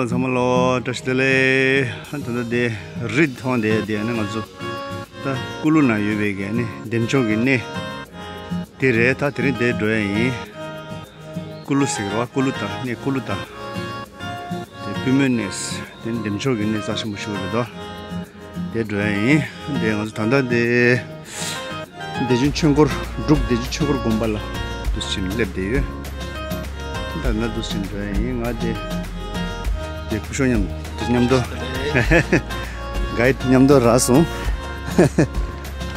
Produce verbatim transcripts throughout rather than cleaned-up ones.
ཚང་མ་ལོ་བཀྲ་ཤིས་བདེ་ལེགས། ད་ལྟ་དེ་རི་མཐོང་དེ་དེ་ནི་ང་ཚོ་ད་ཀུ་ལུ་ན་ཡོད་པའི་གི་ནི་བདེ་མཆོག་གི་གནས་དེ་རེད། ད་དེ་རིང་དེ་འགྲོ་ཡ་ཡིན། ཀུ་ལུ་ཟེར་བ་ཀུ་ལུ་ད་གནས་ཀུ་ལུ་ད་དེ་པུས་མོའི་གནས་དེ་བདེ་མཆོག་གི་གནས་རྩ་ཆེན་པོ་ཞིག་རེད་དོ། དེ་འགྲོ་ཡ་ཡིན། དེ་ང་ཚོ་ད་ལྟ་དེ་བདེ་ཆེན་ཆོས་འཁོར་འབྲུག་བདེ་ཆེན་ཆོས་འཁོར་དགོན་པ་ལ་འདུག་ཕྱིན་སླེབས་བསྡད་ཡོད། ད་ང་འདུག་ཕྱིན་འགྲོ་ཡ་ཡིན། ང་དེ་དེ་སྐུ་ཞབས་མཉམ་དུ་མཉམ་དུ་གའིཌ་མཉམ་དུ་རག་སོང་།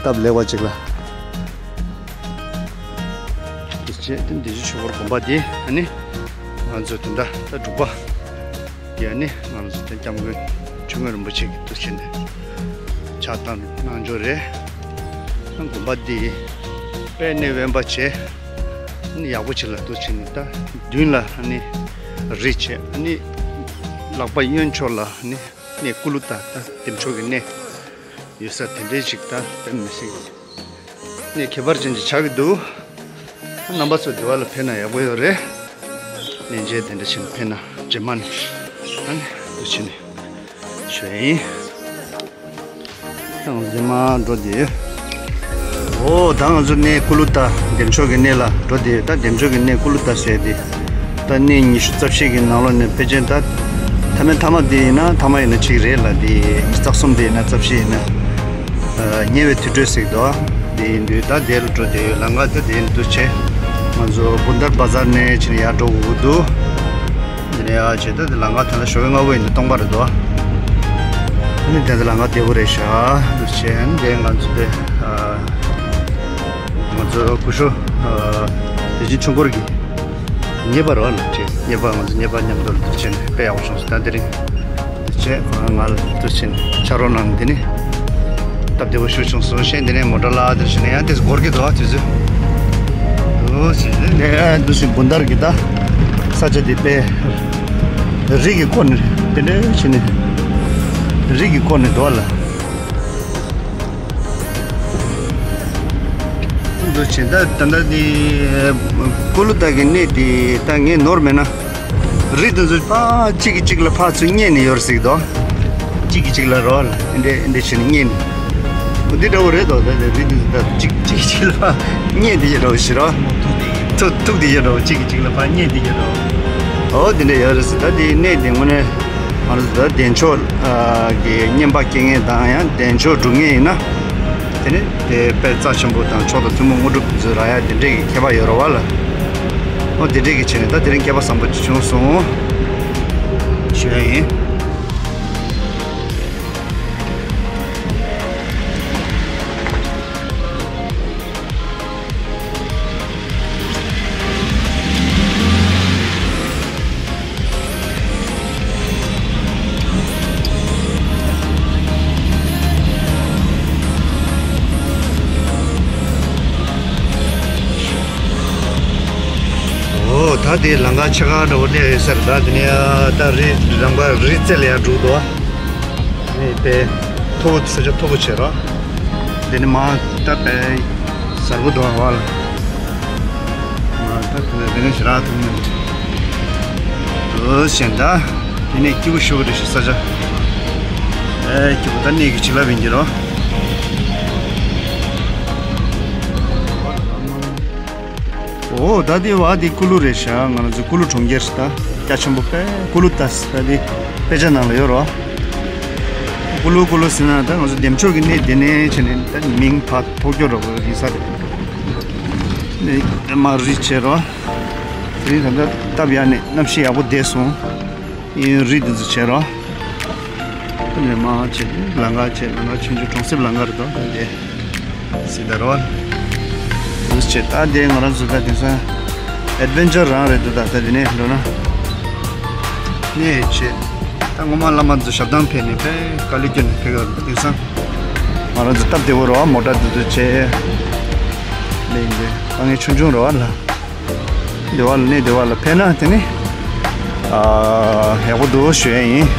སྟབས་ལེགས་པ་ཅིག་ལ། དེ་བྱས་དེ་བདེ་ཆེན་ཆོས་འཁོར་དགོན་པ་དེ་ཨ་ནི་ང་ཚོ་དེ་འདྲ་ད་འབྲུག་པ། དེ་ནི་ང་ཚོ་དེ་སྐྱབས་མགོན་ཆོས་མགོན་རིན་པོ་ཆེ་གིས་འདུག་བྱས་ནས་ཕྱག་བཏབ་གནང་འབྱོར་རེད། དགོན་པ་འདི་དཔལ་ནི་དབེན་པ་བྱས་ནི་ཡག་པོ་བྱས་ལ་འདུག་བྱས་ནས་ད་མདུན་ལ་ནི་རི་བྱས་ནི་ལག་པ་གཡོན་ཕྱོགས་ལ་ནི་གནས་ཀུ་ལུ་ད་ད་བདེ་མཆོག་གི་གནས་ཡོད་ས་དེ་འདྲའི་ཞིག་ད་དཔེ་མི་སྲིད། གནས་ཁྱད་པར་ཅན་ཅིག་ཆགས་ཀྱི་འདུག་རྣམ་པ་ཚོ་དེ་བ་ལ་ཕེབས་ན་ཡག་པོ་ཡོད་རེད། གནས་མཇལ་དེ་འདྲ་བྱས་ནས་ཕེབས་ན་རྗེས་མ་ནས་ཨ་ནི་འདུག་བྱས་ནས་ཞུ་ཡ་ཡིན། ད་ང་ཚོ་རྗེས་མ་འགྲོ་བསྡད་ཡོད། འོ་ད་ང་ཚོ་གནས་ཀུ་ལུ་ད་བདེ་མཆོག་གི་གནས་ལ་འགྲོ་བསྡད་ཡོད། ད་བདེ་མཆོག་གི་གནས་ཀུ་ལུ་ད་ཟེར་དེ། ད་གནས་ཉི་ཤུ་རྩ་བཞི་གི་ནང་ལོགས་ནས་ཕལ་ཆེར་ད་མཐའ་མའི་མཐའ་མ་དེ་ཡིན་ན་མཐའ་མ་ཡིན་ན་གཅིག་རེད་ལ། དེ་ཉི་ཤུ་རྩ་གསུམ་དེ་ཡིན་ན་རྩ་བཞི་ཡིན་ན། ཉེ་བའི་དུར་ཁྲོད་ཟེར་གི་འདུག་དེ་ཡིན་དུས་ད་དེ་ལ་འགྲོ་བསྡད་ཡོད། ལམ་ཁ་ད་དེ་ཡིན་དུས་བྱས་ང་ཚོ་བུན་དར་བ་ཛར་ནས་ཕྱིན་ཡར་འགྲོ་དགོས་ཀྱི་འདུག་དེ་ནས་ཡར་བྱས་ད་དེ་ལམ་ཁ་ད་ལྟ་ཞོགས་པའི་སྔ་པོ་ཡིན་དུས་སྟོང་པ་རེད་འདུག་ཨ་ནི་དེ་ཚོ་ལམ་ཁ་བདེ་པོ་རེད་ཤག་འདུག་བྱས་ཨ་ནི་དེ་ང་ཚོ་དེ་ང་ཚོ་སྐུ་ཞབས་བདེ་ཆེན་ཆོས་འཁོར་གྱི་ཉེ་པར་བ་ལ་བྱས། ཉེ་པར་ང་ཚོ་ཉེ་པར་མཉམ་དུ་ལ་འདུག་བྱས་ནས་དཔེ་ཡག་པོ་བྱུང་སོང་། ད་དེ་རིང་འདུག་བྱས་ཁོ་རང་ང་ལ་འདུག་བྱས་ནས་ཕྱག་རོགས་གནང་། དེ་ནས་སྟབས་བདེ་པོ་ཞིག་བྱུང་སོང་། གཞན་དེ་ནས་མོ་ཊ་ལ་དེར་ཕྱིན་ནས་ཡང་དེ་འགོར་གྱི་འདུག་དུས་ཚོད་འདུག་བྱས་ནས་འདུག་བྱས་བུན་དར་གྱི་ད་ས་ཆ་དེ་དཔེ་རི་གི་སྐོར་ནས་དེ་འདྲ་བྱས་ནས་རི་གི་སྐོར་ནས་འདུག་ལ། འདུག་བྱས་ད་ད་ལྟ་འདི་ཀུ་ལུ་ད་གི་གནས་དེ་ད་ངས་ནོར་མེད་ན་རི་དེ་ཚོ་ཕར་གཅིག་གིས་གཅིག་ལ་ཕར་ཚུར་བསྙེས་ནས་ཡོད་རེད་ཟེར་གི་འདུག་གཅིག་གིས་གཅིག་ལ་རོ་ལ་འདི་འདྲ་འདི་འདྲ་བྱས་ནས་བསྙེས་ནས། འོ་འདི་འདྲ་བོ་རེད་དོ། ད་ད་རི་འདི་ཚོ་ད་གཅིག་གཅིག་གཅིག་ལ་ཕར་བསྙེས་འདི་ཡོད་འདྲ་བོ་ཞིག་རོ། ཐུག་ཐུག་འདི་ཡོད་འདྲ་བོ། གཅིག་གིས་གཅིག་ལ་ཕར་བསྙེས་འདི་ཡོད་འདྲ་བོ། འོ་འདི་འདྲ་ཡོད་རེད་ཟེར། ད་འདི་གནས་འདི་དངོས་གནས་ང་རང་ཚོ་ད་བདེ་མཆོག་གི་བསྙེན་པ་སྐྱེ་མཁན་དང་ཡང་བདེ་མཆོག་སྒྲུབ་མཁན་ཡིན་ན། དེ་ནི་དེ་དཔེ་རྩ་ཆེན་པོ་དང་མཆོག་དང་ཐུན་མོང་དངོས་གྲུབ་དེ་ཚོ་རག་ཡ་དེ་འདྲས་ཀྱི་ཁྱད་པར་ཡོད་རེད་བ་ལ། ཨོ་དེ་འདྲས་ཀྱི་བྱས་ནས་ད་དེ་རིང་སྐལ་པ་བཟང་པོ་ཅིག་བྱུང་སོང་ཞུ་ཡ་ཡིན། འོ་ད་དེ་ལམ་ཁ་ཕྱེད་ཀ་འདྲ་བོ་སླེབས་ཡོད་ས་རེད། ད་དེ་ནས་ད་རི་ལམ་ཁ་རི་རྩེ་ལ་ཡར་འགྲོ་འདུག་བ། ཨ་ནི་དཔེ་མཐོ་པོ་ས་ཆ་མཐོ་པོ་བྱས་རོགས། དེ་ནི་མ་ད་དཔེ་གཟར་པོ་འདུག་བ་ལ། ང་ད་དེ་ནས་དེ་ནས་ཞེ་དྲག་ཐུག་མི་འདུག་འོ་གཞན་ད་དེ་ནས་སྐྱིད་པོ་ཞེ་པོ་རེད་ཤག་ས་ཆ། ཨེ་སྐྱིད་པོ། ད་གནས་ཀྱི་བྱིན་རླབས་ཡིན་གྱི་རོ། འོ་ད་དེ་བ་དེ་ཀུ་ལུ་རེད་ཤག་ང་རང་ཚོ་ཀུ་ལུ་གྲོང་ཁྱེར་ད་རྒྱ་ཆེན་པོ་དཔེ་ཀུ་ལུ་ཏ་ད་དེ་དཔེ་ཆ་ནང་ལ་ཡོད་རོ། ཀུ་ལུ་ཀུ་ལུ་ཟེར་ན་ད་ང་ཚོ་བདེ་མཆོག་གི་གནས་དེ་ནས་བྱས་ནས་ད་མིང་ཕར་ཐོགས་རྒྱུ་འདྲ་པོ་ཡིན་ས་རེད། ནས་མར་རི་བྱས་རོ། དེ་རིང་ད་ལྟ་སྟབས་ཡག་ནས་གནམ་གཤིས་ཡག་པོ་བསྡད་སོང་། ཨིན་རི་འདི་ཚོ་བྱས་རོ། ཨ་ནི་མར་བྱས་ཏེ་ལམ་ཁ་བྱས། ལམ་ཁ་ཆུང་ཆུང་གྲོང་གསེབ་ལམ་ཁ་རེད་དོ། ད་འདི་སྲིད་ད་རོ། འདི་བྱས་ད་འདི་ང་རང་ཚོ་ད་དེང་སང་ཨེཌ་ཝེན་ཅར་རང་རེད་འདུག་ད་ད་འདི་ནས་འགྲོ་ན། ནས་བྱས་ད་སྔོན་མ་བླ་མ་ཚོ་ཞབས་བཏང་ཕེབས་ནས་དཔེ་དཀའ་ལས་སྐྱོན་ནས་ཕེབས་ཡོད་རེད། དེང་སང་ང་རང་ཚོ་སྟབས་བདེ་བོ་རེད་བ། མོ་ཊ་འདི་ཚོ་བྱས་ལས་ཡིན་ཏེ་དཀའ་ངལ་ཆུང་ཆུང་རེད་བ་ལ། བདེ་བ་ལ་གནས་བདེ་བ་ལ་ཕེབས་ན་དེ་ནི་ཨ་ཡག་པོ་འདུག་ཞུ་ཡ་ཡིན།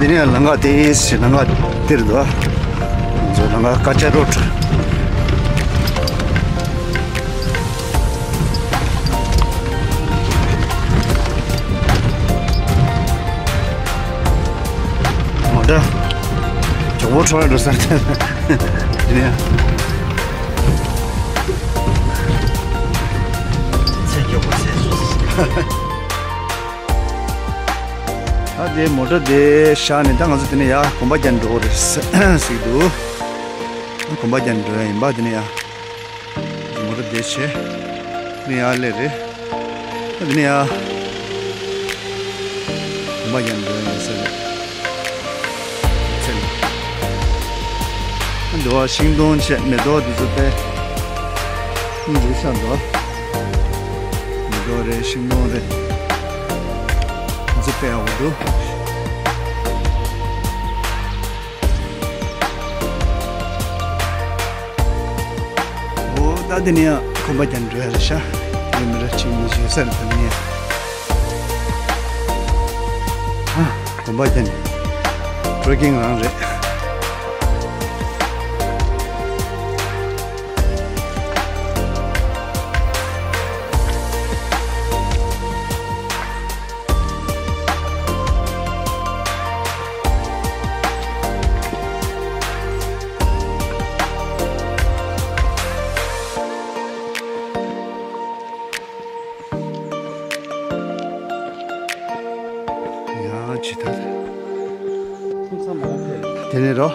དེ་ནས་ལམ་ཁ་དེ་ཞིག་ལམ་ཁ་དེར་འདུག་ང་ཚོ་ལམ་ཁ་ཀ་ཅ་རོ་ཊི། མོ་ཊ་མགྱོགས་པོ་འགྲོ་ཡ་འགྲོ་ས་རེད། དེ་ནས་ཚེ་མགྱོགས་པོ་ཟེར་སོང་། ད་དེ་མོ་ཊ་དེ་བཞག་ནས་ད་ང་ཚོ་དེ་ནས་ཡར་གོམ་པ་རྒྱག་འགྲོ་གི་རེད་ཟེར་གི་འདུག་གོམ་པ་རྒྱག་འགྲོ་ཡ་ཡིན་པ། དེ་ནས་ཡར་མོ་ཊ་དེ་བྱས་དེ་ནས་ཡར་སླེབས་རེད། ད་དེ་ནས་ཡར་གོམ་པ་རྒྱག་འགྲོ་ཡ་ཡིན་ཟེར་རེད། ཚེ་ལ་འདི་བ་ཤིང་སྡོང་བྱས་མེ་ཏོག་འདི་ཚོ་དཔེ་སྙིང་རྗེ་ཤ་འདུག་མེ་ཏོག་རེད། ཤིང་སྡོང་རེད། འདི་ཚོ་དཔེ་ཡག་པོ་འདུག་འོ་ད་འདི་ནས་ཡང་གོམ་པ་རྒྱག་འགྲོ་ཡ་རེད་ཤག་དེ་མི་ར་གཅིག་གཉིས་བཞི་ས་རེད། ད་འདི་ནས་ཡང་ཨ་གོམ་པ་རྒྱག་ནས་ཊྲེ་ཀིང་རང་རེད། ཡང་ཇི་ལྟར། དེ་ནས་རོ།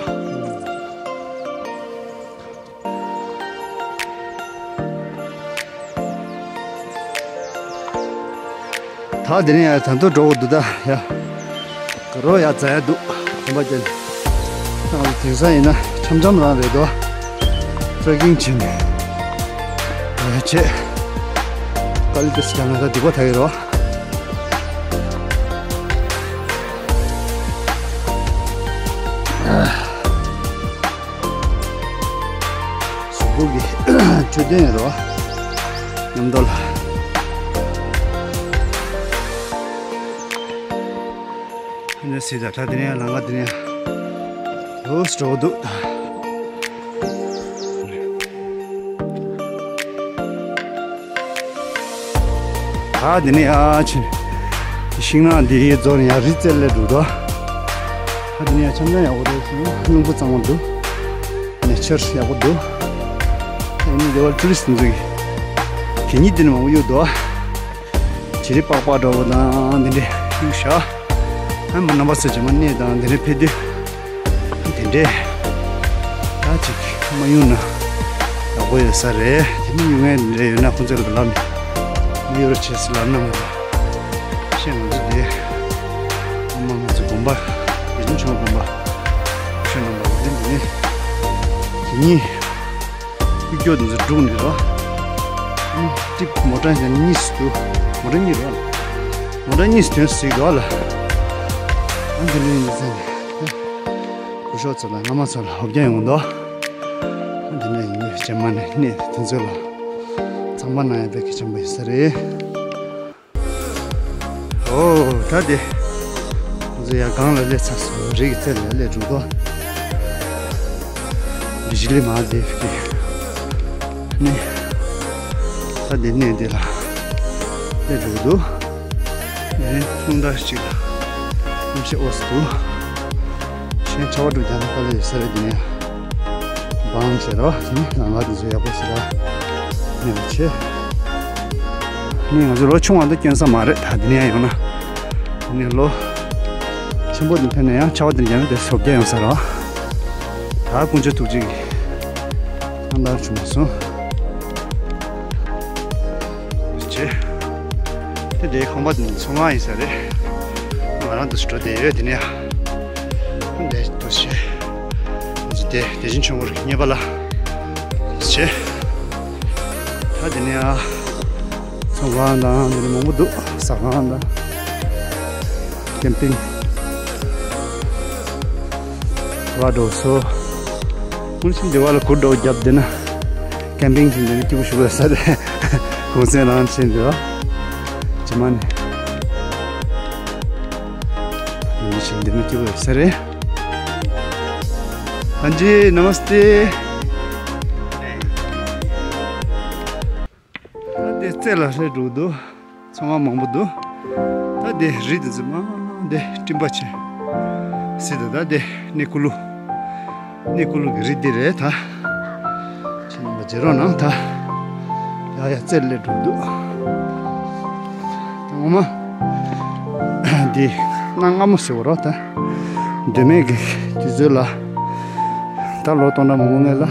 ད་དེ་ནས་ཡར་ད་དུང་འགྲོ་དགོས་འདུག་ད་ཡ། དགའ་རོགས་ཡ་རྫ་ཡ་འདུག་གོམ་པ་རྒྱག་ནས། ད་ང་ཚོ་དེང་སང་ཡིན་ན་འཆམ་འཆམ་རང་རེད་དོ། ཊྲེ་ཀིང་བྱས་ནས། ཡ་བྱས། དཀའ་ལས་ཏོག་ཙམ་རྒྱག་ན་ད་སྡིག་པ་དག་གི་རོ། གཟུགས་པོ་གི་འཕྲོད་བསྟེན་ཡོད་རོ། མཉམ་དུ་ལ། ཨ་ནི་སི་ད་ད་དེ་ནས་ལམ་ཁ་དེ་ནས་ལོས་འགྲོ་འདུག་ད་དེ་ནས་ཡ་ཕྱིན། ཤིང་ནགས་འདི་རྫོགས་ནས་ཡ་རི་རྩེ་ལ་འགྲོ་འདུག་ད་དེ་ནས་ཡ་འཆམ་འཆམ་ཡག་པོ་རེད་སོང་། རླུང་བུ་གཙང་མ་འདུག་ནེ་ཅར་ཡག་པོ་འདུག་ད་ཡིན་ནའི་དེ་བར་ཊུ་རི་སི་ཊི་འདི་ཚོ་གི་གད་སྙིགས་དེ་ནི་མང་པོ་གཡུག་འདུག་བྱི་རིལ་པགས་པ་འདྲ་པོ་དང་དེ་འདྲས་གཡུག་བཞག་ཨ་མ་རྣམ་པ་ཚོ་རྗེས་མ་གནས་དང་དེ་འདྲས་ཕེབས་དུས་དེ་འདྲས་ད་ཅིག་མ་གཡུག་ན་ཡག་པོ་ཡོད་ས་རེད། དེ་མིན་གཡུག་མཁན་དེ་འདྲས་ཡོད་ན་ཁོང་ཚོ་ལ་ལབ་ནས་མ་གཡུག་རོགས་བྱེད་ཟེར་ལབ་ན་མ་རེད། ཤེས། ང་ཚོ་དེ་ཨ་མ་ང་ཚོ་དགོན་པ་དེ་བཞིན་ཆུང་བ་དགོན་པ་ཤོད་ན་མ་རེད། དེ་འདི་ནས་དེ་གཉིས། དབུས་སྐྱོར་འདི་ཚོ་འགྲུག་ནས་རོ། ཨ་ནི་ཏིག་མོ་ཊ་ཞིག་གཉིས་སུ་འདུག་མོ་ཊ་གཉིས་རོ། མོ་ཊ་གཉིས་སུ་ཐོན་སྲིད་རོ་ལ། ཨ་འདི་ནས་ཡིན་ཟེར་ནས། སྐུ་ཞབས་ཚོ་ལ་སྔ་མ་ཚོ་ལ་ཧོབ་རྒྱག་ཡོང་འདུག་ཨ་འདི་ནས་ཡིན་རྗེས་མ་ནས་གནས་དེ་ཚོ་ལ་ཚང་མ་ན་ཡ་དེ་གི་ཆེན་པོ་ཡིན་ས་རེད། ཨོ། ད་དེ་ང་ཚོ་ཡར་སྒང་ལ་སླེབས་ཚར་སོང་། རི་གི་རྩེ་ལ་སླེབས་འགྲོ་འདུག་བི་ཇི་ལི་མ་ཧ་དེ་བི་ནི། ད་དེ་གནས་དེ་ལ་སླེབས་འགྲོ་འདུག་ནི་ཐུང་ད་ཅིག་ལ་གནམ་གཤིས་འོ་སི་འདུག་གཞན་ཆར་པ་འགྲོ་རྒྱག་ན་དཀའ་ལས་ཡོད་ས་རེད། དེ་ནས་བང་བྱེད་རོགས། དེ་ནས་ལམ་ཁ་དེ་ཚོ་ཡག་པོ་ཞིག་ལ་གནས་པ་བྱེད། ནི་ང་ཚོ་ལོ་ཆུང་བ་འདི་སྐྱོན་ས་མ་རེད། ད་འདི་ནས་ཡང་ཡོང་ན་ནི་ལོ་ཆེན་པོ་འདི་ཕེབས་ན་ཡང་ཆར་པ་འདི་རྒྱག་ན་དེ་སོབ་རྒྱག་ཡོང་ས་རེད། ད་དཀོན་མཆོག་ཐུགས་རྗེ་གིས་ཨང་དང་བྱུང་མ་སོང་། བྱེད། དེ་འདྲའི་ཁང་པ་འདི་ཚོང་ཁང་ཡིན་ས་རེད། ང་རང་འདི་སུ་འགྲོ་བསྡད་ཡོད། དེ་ནས་ཡང་འདི་འདུག་བྱེད། ང་ཚོ་དེ་དེ་བཞིན་ཆུང་ངུར་རྙེད་པ་ལ་བྱེད། ད་དེ་ནས་ཡང་ཚོང་ཁང་དང་འདི་འདྲ་མང་པོ་འདུག་ཟ་ཁང་དང་། ཀེམ་པིང་། བ་འགྲོ་སོ། ཀུན་གཞི་འདི་བ་ལ་གུར་འགྲོ་རྒྱབ་བསྡད་ན། ཀེམ་པིང་བྱེད་འདི་ནི་སྐྱིད་པོ་ཞུ་དགོས་ས་རེད། གུང་སེང་རང་བྱེད་འདི་རོ། ཇི་མ་ནི། ཡིན་ཞིང་འདི་ནས་སྐྱིད་པོ་ཡོད་ས་རེད། ཧན་ཇི་ནམ་སྟེ། ད་དེ་རྩེ་ལ་སླེབས་འགྲོ་འདུག་ཚང་མ་མང་པོ་འདུག་ད་དེ་རི་དེ་ཚོ་མ་དེ་སྤྲིན་པ་ཆེ། སྲིད་དུ་ད་དེ་ནི་ཀུ་ལུ། ནི་ཀུ་ལུ་གི་རི་འདི་རེད་ད། ཁྱེད་རྣམ་པ་མཇལ་རོགས་གནང་ད། ཡ་ཡ་རྩེར་སླེབས་འགྲོ་འདུག་ད་ངོ་མ། འདི་གནའ་སྔ་མོ་ཟེར་བ་རོ་ད། གདོད་མའི་གི་དུས་ཚོད་ལ། ད་ལོ་སྟོང་ཕྲག་མང་པོ་སྔོན་ལ།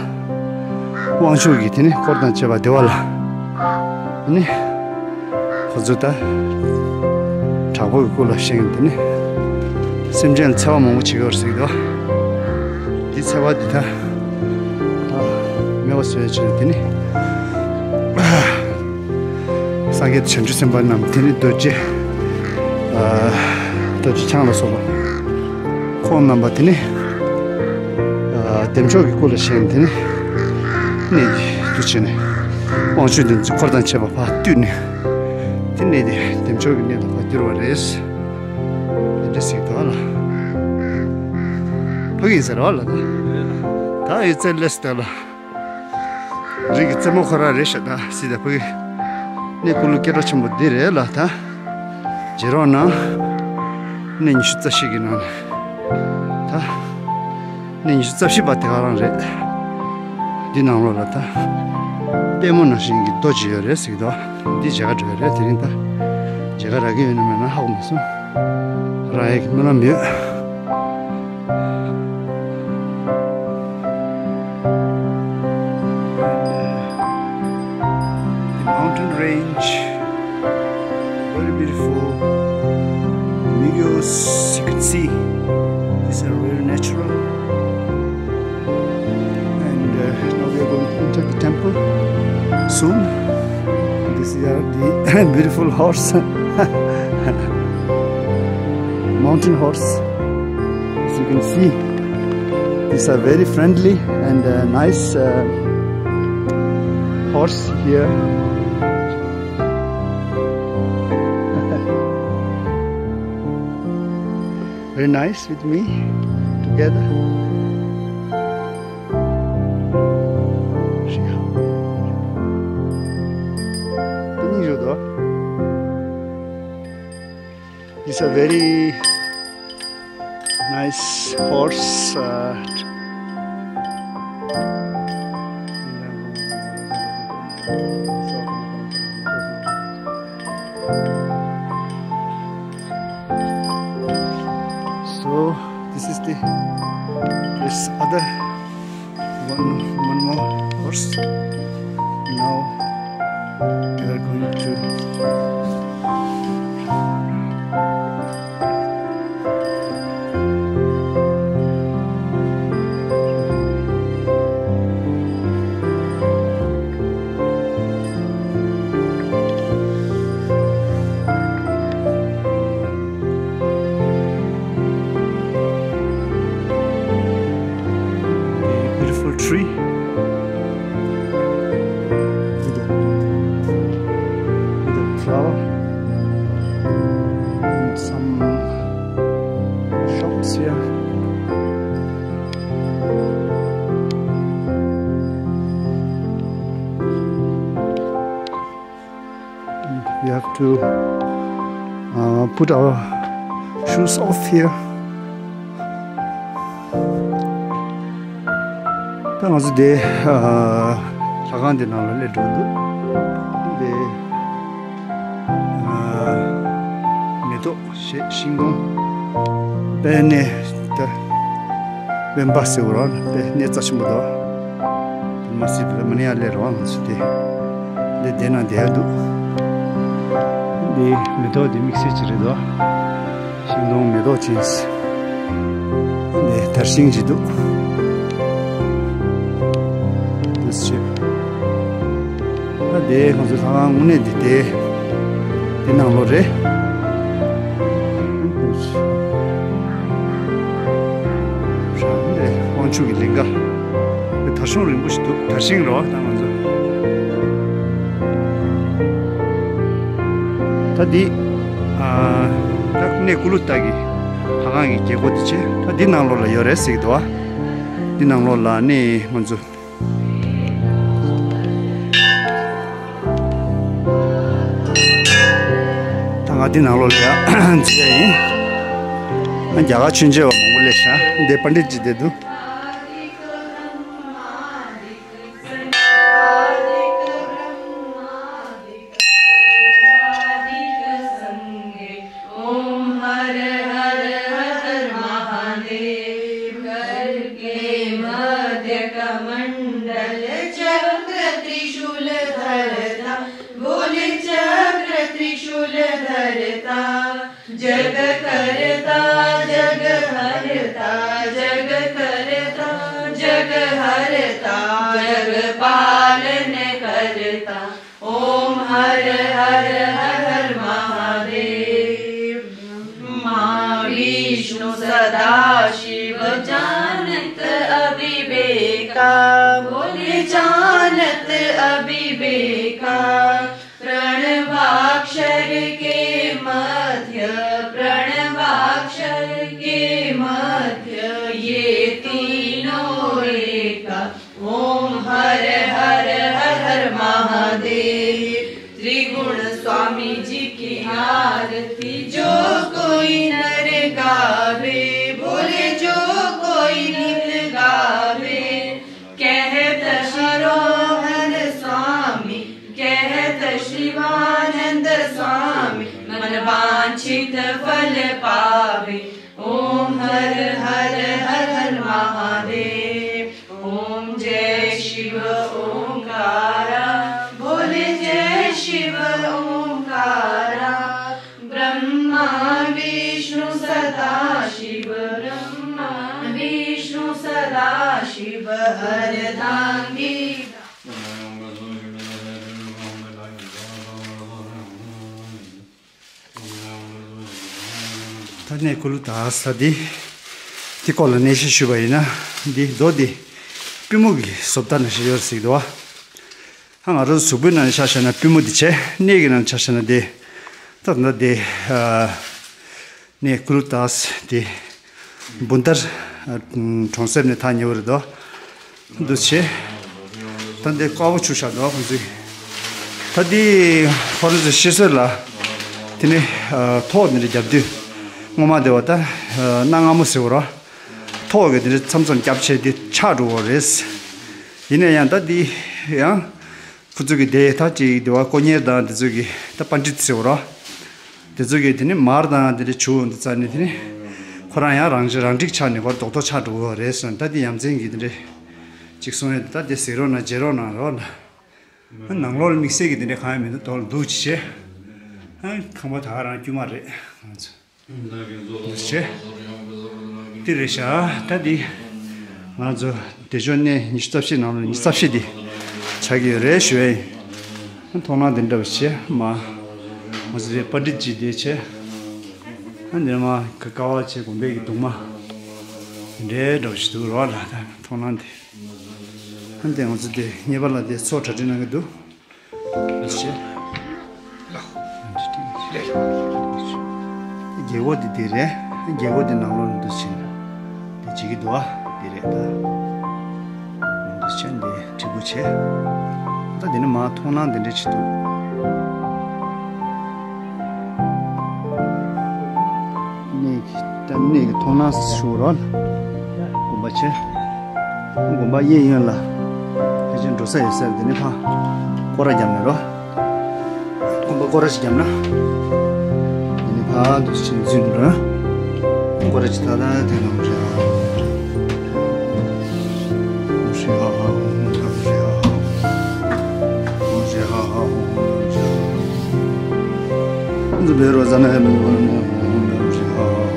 དབང་ཕྱུག་གི་དེ་ནི་འཁོར་དང་བཅས་པ་བདེ་བ་ལ། ནི། ཁོ་ཚོ་ད་དྲག་པོའི་སྐུ་ལ་བཞེངས་ཏེ་ནི་སེམས་ཅན་ལ་འཚེ་བ་མང་པོ་བྱེད་ཀྱི་ཡོད་རེད་ཟེར་གྱི་འདུག་འདི་འཚེ་བ་འདི་ད་ད་མེད་པ་བཟོ་ཡ་བྱས་ཏེ་ནི་སངས་རྒྱས་བྱང་ཆུབ་སེམས་དཔའ་རྣམས་དེ་ནི་རྡོ་རྗེ་རྡོ་རྗེ་འཆང་ལ་སོགས་པ་ཁོང་རྣམ་པ་དེ་ནི་བདེ་མཆོག་གི་སྐུ་ལ་བཞེངས་ཏེ་ནི་གནས་འདི་འདུ་བྱས་ནས་དབང་ཕྱུག་འདི་ཚོ་འཁོར་དང་བཅས་པ་ཕར་བཏུལ་ནས། དེ་ནས་དེ་བདེ་མཆོག་གི་གནས་ལ་ཕར་བསྒྱུར་བ་རེད། དེ་འདྲ་ཟིག་འདུག་ལ། ཕ་གི་ཡིན་ཟེར་བ་ལ་ད། ད་ཡོད་ཚད་ལས་སྟེ་ལ། རིགས་ཀྱི་རྩེ་མོ་ཁོ་ར་རེད་ཤག་ད་སྲིད་ད་ཕ་གི། གནས་སྐུ་ལུ་སྐད་གྲགས་ཆེན་པོ་འདི་རེད་ལ་ད། མཇལ་རོགས་གནང་། གནས་ཉི་ཤུ་རྩ་བཞི་གི་ནང་ནས། ད། གནས་ཉི་ཤུ་རྩ་བཞི་པ་དེ་ག་རང་རེད། འདི་ནང་ལོགས་ལ་ད། ལྟད་མོ་ནང་བཞིན་གྱི་རྡོ་ཅིག་ཡོད་རེད་ཟེར་གྱི་འདུག་འདི་མཇལ་ཁ་འགྲོ་ཡ་རེད་དེ་རིང་ད། མཇལ་ཁ་རག་གི་ཡོད་ན་མེད་ན་ཧ་གོ་མ་སོང་། རག་ཡ་གི་སྨོན་ལམ་ཡོད། The mountain range, very beautiful. Videos you can see, these are very natural. And uh, now we are going to enter the temple soon. This is uh, the beautiful horse, mountain horse. As you can see, these are very friendly and uh, nice uh, horse here. Very nice with me together. It's a very nice horse. Uh, so this is the this other one one more horse. Now we are going to A beautiful tree with a, with a flower and some shops here. We have to uh, put our shoes off here. ད་ང་ཚོ་དེ་ལྷ་ཁང་དེ་ནང་ལ་སླེབས་འགྲོ་འདུག་དེ་མེ་ཏོག་ཤིང་སྡོང་། དཔེ་གནས་ད་དབེན་པ་ཟེར་བ་རང་དཔེ་གནས་རྩ་ཆེན་པོ་འདུག་དེ་མ་སྲིད་པ་མ་ནི་ཡ་ལས་རང་ང་ཚོ་དེ་འདི་དེ་ན་བསྡད་འདུག་འདི་མེ་ཏོག་འདི་དམིགས་བསལ་གྱི་རེད་འདུག་ཤིང་སྡོང་མེ་ཏོག་ཅན། འདི་དར་ཤིང་གཅིག་འདུག་འདི་ཞིག་ད་དེ་ཁོང་ཚོའི་ལྷ་ཁང་དངོས་གནས་འདི་དེ་འདི་ནང་ལོགས་རེད། རང་རེད། དབང་ཕྱུག་གི་ལིང་ག་དེ་དར་ཤིང་རིང་པོ་ཞིག་འདུག་དར་ཤིང་རེད་བ་ད་ང་ཚོ། ད་འདི་ཨ་ད་གནས་ཀུ་ལུ་ཏ་གི་ལྷ་ཁང་། ང་གི་རྒྱལ་སྒོ་འདི་བྱས། ད་འདི་ནང་ལོགས་ལ་ཡོད་རེད་ཟེར་གྱི་འདུག་ཨ། འདི་ནང་ལོགས་ལ་ནི་ང་ཚོ། ད་ང་འདི་ནང་ལོགས་ལ་ཡ་འཛུལ་ཡ་ཡིན། ཨ། རྒྱ་གར་མཆོད་མཇལ་བ་མང་པོ་སླེབས་ཤག་འདི་པཎྜི་ཏ་ཅིག་བསྡད་འདུག ॐ हर हर हर महादेव। करके मध्य कमंडल चक्र त्रिशूल धरता, बोले चक्र त्रिशूल धरता। जग करता जग हरता, जग करता जग हरता, जग पालन करता। ॐ हर हर हर हर महादेव। ब्रह्मा विष्णु सदा शिव जानत अविवेका, बोले जानत अविवेका। प्रणवाक्षर के मध्य, प्रणवाक्षर के मध्य ये तीनों एका। ॐ हर हर हर हर महादेव। त्रिगुण स्वामी जी की आरती जो कोई नर गावे, बोले जो कोई नर गावे। कहत शिरोहर स्वामी, कहत शिवानंद स्वामी, मन वांछित फल पावे। ॐ हर हर हर हर महादेव। ॐ जय शिव ओंकारा, बोले जय शिव ओंकारा। ब्रह्मा विष्णु सदा शिव, ब्रह्मा विष्णु सदा शिव हरदांगी। ད་ནས་ཀུ་ལུ་ད་ས་འདི། འདི་སྐོར་ལ་གནས་བཤད་ཞུས་པ་ཡིན་ན། འདི་རྡོ་འདི་པུས་མོ་གི་བཟོ་ལྟ་ནང་བཞིན་ཡོད་ཟེར་གྱི་འདུག་བ། ཨ། ང་རང་གཟུགས་པོའི་ནང་ཆ་བཞག་ན་པུས་མོ་འདི་བྱས། གནས་ཀྱི་ནང་ཆ་བཞག་ན་འདི། ད་ད་འདི། ཨ། ནས་ཀུ་ལུ་ཏཱས་དེ་སྦུན་ཐར་གྲོང་གསེབ་ནས་ཐག་ཉེ་བོ་རེད་དོ། འདུ་བྱེད། ད་འདི་དཀར་པོ་ཆུ་ཤ་དོ་ཁོང་ཚོས། ད་འདི་ཁོ་རང་ཚོའི་ཤི་གསོས་ལ། དེ་ནི་ཐོག་འདི་འདྲ་བརྒྱབ་དུས། སྔོན་མ་དེ་བ་ད་གནའ་སྔ་མོ་ཟེར་བ་ར། ཐོག་གི་འདི་འདྲ་མཚམས་མཚམས་བརྒྱབ་བྱས་དེ་ཆག་འགྲོ་བ་རེད། ཡིན་ན་ཡང་ད་འདི་ཡང་། ཁོ་ཚོ་གི་དེ་ད་ཅིག་དེ་བ་དཀོན་གཉེར་དང་དེ་ཚོ་གི་ད་པཎྜི་ཏ་ཟེར་བ་ར། དེ་ཚོ་གི་དེ་ནི་མར་དང་དེ་འདྲ་བྱུག་འདི་རྩ་ནི་དེ་ནི། ཁོ་རང་ཡང་རང་རང་འགྲིག་ཆགས་ནས་ཁོ་རྡོག་ཐོ་ཆགས་འགྲོ་གི་རེད་ཟེར་ན། ད་དེ་ཡ་མཚན་གི་དེ་འདྲ་ཅིག་གསུང་ཡ་དེ། ད་དེ་ཟེར་རོགས་གནང་བརྗེད་རོགས་གནང་རོགས་གནང་། ནང་ལོགས་ལ་དམིགས་བསལ་གི་དེ་འདྲ་གང་ཡང་མི་འདུག་དོག་ལ་འདུག་ཅི་བྱེད། ཁང་པ་ད་ག་རང་དཀྱུས་མ་རེད་ང་ཚོ། འདུག་བྱེད། དེ་རེད་ཤག་ད་འདི་ང་ཚོ་བདེ་མཆོག་གནས་ཉི་ཤུ་རྩ་བཞི་ནང་ལ་ཉི་ཤུ་རྩ་བཞི་འདི་ཆགས་ཀྱི་ཡོད་རེད་ཞུ་ཡ་ཡིན། མཐོང་སྣང་དེ་འདྲ་བ་བྱེད་མ། ང་ཚོ་དེ་པཎྜི་ཏ་ཅིག་དེ་བྱེད། འདིར་མ་ཀ་ཀ་བ་བྱེད་དགོན་པའི་གི་གདུང་མ་དེ་འདྲའི་འདྲ་བ་ཞིག་འདུག་རོགས་ལ། ད་མཐོང་སྣང་དེ། ཨ་ནི་དེ་ང་ཚོ་དེ་ངེས་པར་ལ་དེ་ཚོགས་གྲ་སྒྲིག་གནང་གི་འདུག་ཞེས། རྒྱལ་སྒོ་འདི་འདི་རེད། རྒྱལ་སྒོ་འདི་ནང་ལོགས་ནས་འདུ་ཕྱིན། འདི་བྱེད་ཀྱི་འདུག་ཨ། འདི་རེད་ད། འདུ་ཕྱིན་འདི་གྲི་གུ་བྱས། ད་འདི་ནི་མ་མཐོང་སྣང་འདི་འདྲ་ཅིག་འདུག་གནས་ཀྱི་ད་གནས་ཀྱི་མཐོང་སྣང་ཞུ་རོགས། དགོན་པ་ཆེ། དགོན་པ་གཡས་གཡོན་ལ་ཕལ་ཆེར་འགྲོ་ས་ཡོད་ས་རེད། དེ་ནས་ཕར་སྐོར་ར་བརྒྱབ་ནས་རོ། དགོན་པ་སྐོར་ར་ཞིག་བརྒྱབ་ན། དེ་ནས་ཕར་འདུག་ཕྱིན་འཛུལ་འགྲོ་ན། སྐོར་ར་ཅིག་ད་ལྟ་དེ་ནང་རེད། ཧྲི་ཧ་ཧ་ཧུང་ཧྲི་ཧ་ཧ། ཧུང་ཧྲི་ཧ་ཧ་ཧུང་ཧྲི་ཧ་ཧ། འཛུལ་བའི་རོ་ཟ་ན་ཧེ་མི་ཧུང་ཧྲི་ཧ་ཧ་ཧུང་།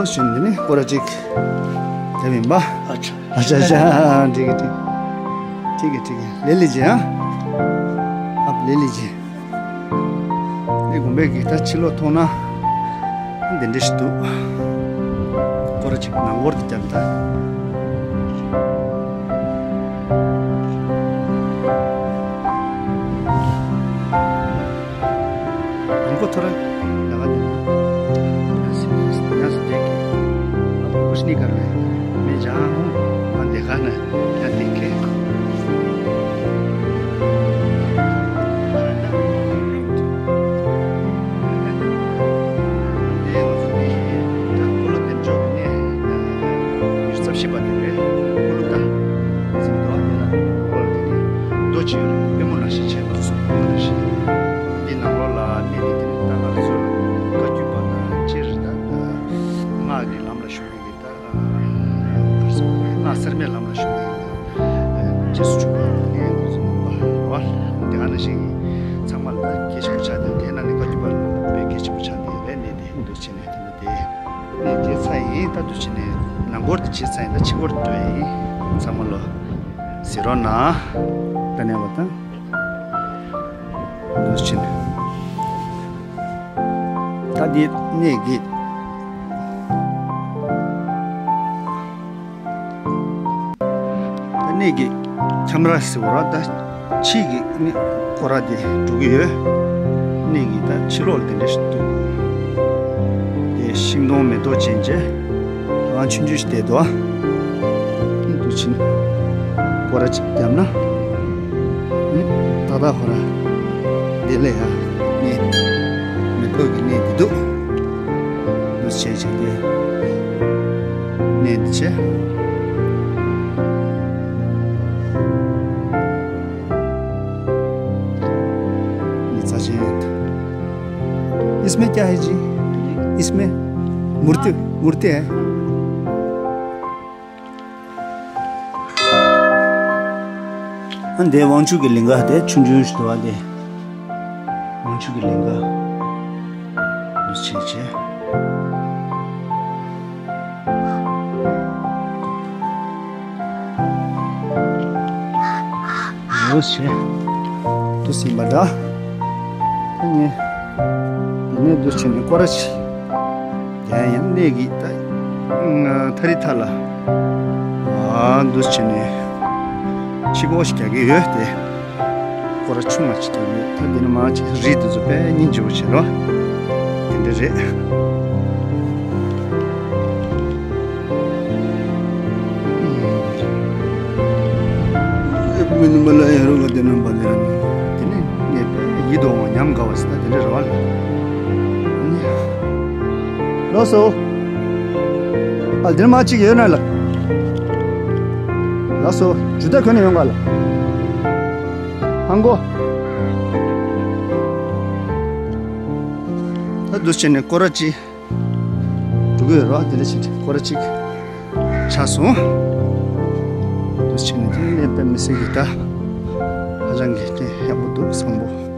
བཞིན་འདི་ནི་སྐོར་ར་གཅིག་དེ་ཡིན་པ། ཨ་ཅག་ཨ་ཅག་ཨ་ཅག་འགྲིག་གི་འགྲིག་འགྲིག་གི་འགྲིག་གི་ལེ་ལེ་ཅི་ཨ། ཨབ་ལེ་ལེ་ཅི། འདི་དགོན་པའི་གི་ད་ཕྱི་ལོགས་མཐོང་ན་འདི་འདྲ་ཞིག་འདུག་སྐོར་ར་གཅིག་ནང་སྐོར་དུ་བརྒྱབ་ད། हमको थोड़ा लगा देना। यहाँ से देख के, आप कुछ नहीं कर रहे। मैं जहाँ हूँ, वहाँ देखा ना, यहाँ देख के। འདི་ནང་ལོགས་ལ་གནས་འདི་དེ་ནི་ད་ང་ཚོ་བཀའ་བརྒྱུད་པ་དང་ཅི་རེད་ད། སྔགས་ཀྱི་ལམ་ལ་ཞུགས་མཁན་གྱི་ད་སྔགས་གསར་མའི་ལམ་ལ་ཞུགས་མཁན་གྱི་རྗེས་སུ་འཇུག་པ་ནི་ང་ཚོ་ནང་པ་རེད་བ། དེ་ག་ནང་བཞིན་ཚང་མ་ལ་ད་གལ་ཆེན་པོ་ཆགས་ཏེ་དེ་ནང་ནས་བཀའ་བརྒྱུད་པ་ལ་དཔེ་གལ་ཆེན་པོ་ཆགས་ཏེ་རེད་གནས་འདི་འདུག་བྱས་ནས་དེ་འདྲ་དེ། ནས་བྱས་ཚར་ཡིན། ད་དུ་ཕྱིན་ནས་ནང་སྐོར་དུ་བྱས་ཚར་ཡིན། ད་ཕྱི་སྐོར་དུ་ཡིན། ཚང་མ་ལོ་ཟེར་རོགས་གནང་། ད་ནས་བ་དང་དུ་ཕྱིན་ནས་ད་འདི་གནས་ཀྱི་ད་གནས་ཀྱི་ཁྱམས་ར་ཟེར་བ་ར་ད། ཕྱི་གི་ནི་སྐོར་ར་དེ་འགྲོ་གི་ཡོད། གནས་ཀྱི་ད་ཕྱི་ལོགས་ལ་དེ་འདྲ་ཞིག་འདུག་དེ་ཤིང་སྡོང་མེ་ཏོག་ཅན་བྱས་ཧ་ལམ་ཆུང་ཆུང་ཞིག་བསྡད་འདུག་ཨ་ནི་དུ་ཕྱིན་སྐོར་ར་ཅིག་བརྒྱབ་ན་ནི་ཏག་ཏག་ཁོ་ར་དེ་ལས་ཡ་གནས་མེ་ཏོག་གི་གནས་འདི་འདུག་འདུ་བྱས་བྱས་ཏེ་གནས་འདི་བྱས། नीचा चेंट। इसमें क्या है जी? इसमें मूर्ति, मूर्ति है। ཨ་འདི་དབང་ཕྱུག་གི་ལིང་ག་དེ་ཆུང་ཆུང་ཞིག་འདུག་བ་དེ། དབང་ཕྱུག་གི་ལིང་ག་འདུ་བྱས་བྱས། འོ་ཞེས་དུ་ཟིན་པ་འདྲ། ད་ངས་འདི་ནས་འདུ་བྱས་ནས་སྐོར་ར་ཆེ། ཡང་ཡང་གནས་ཀྱི་ད་ཐ་རི་ཐ་ལ་ཨ་འདུ་བྱས་ནས་ཕྱི་སྐོར་ཞིག་རྒྱག་གི་ཡོད་དེ། སྐོར་ར་ཆུང་བ་ཅིག་ཀྱང་མེད། ད་འདི་ནི་མ་ཅིག་རི་འདི་ཚོ་དཔེ་སྙིང་རྗེ་པོ་བྱེད་རོགས། དེ་འདྲ་རེད། ཨེ་མི་ནི་མ་ལ་ཡ་རོ་ག་དེ་ནམ་པ་ལ་ཡ་ནི། དེ་ནི་ངས་དཔེ་ཡིད་དུ་འོང་བ་ཉམས་དགའ་བ་ཞིག་ད་དེ་འདྲ་རེད་བ་ལ། ལགས་སོ། ཨ་འདིར་མ་ཅིག་ཡོད་ན་ལ། ལགས་སོ། ཇུ་ད་གོན་ནས་ཡོང་ག་ལ། ཧང་གོ། ད་འདུ་བྱས་ནས་སྐོར་ར་ཅི་འགྲོ་གི་ཡོད་རོགས། དེ་འདྲ་བྱས་ཏེ་སྐོར་ར་ཅིག་ཆགས་སོང་། འདུ་བྱས་ནས་དེ་ནས་དཔེ་མི་སྲིད་ཀྱི་ད་ཧ་ཅང་གི་དེ་ཡག་པོ་འདུག་བཟང་པོ།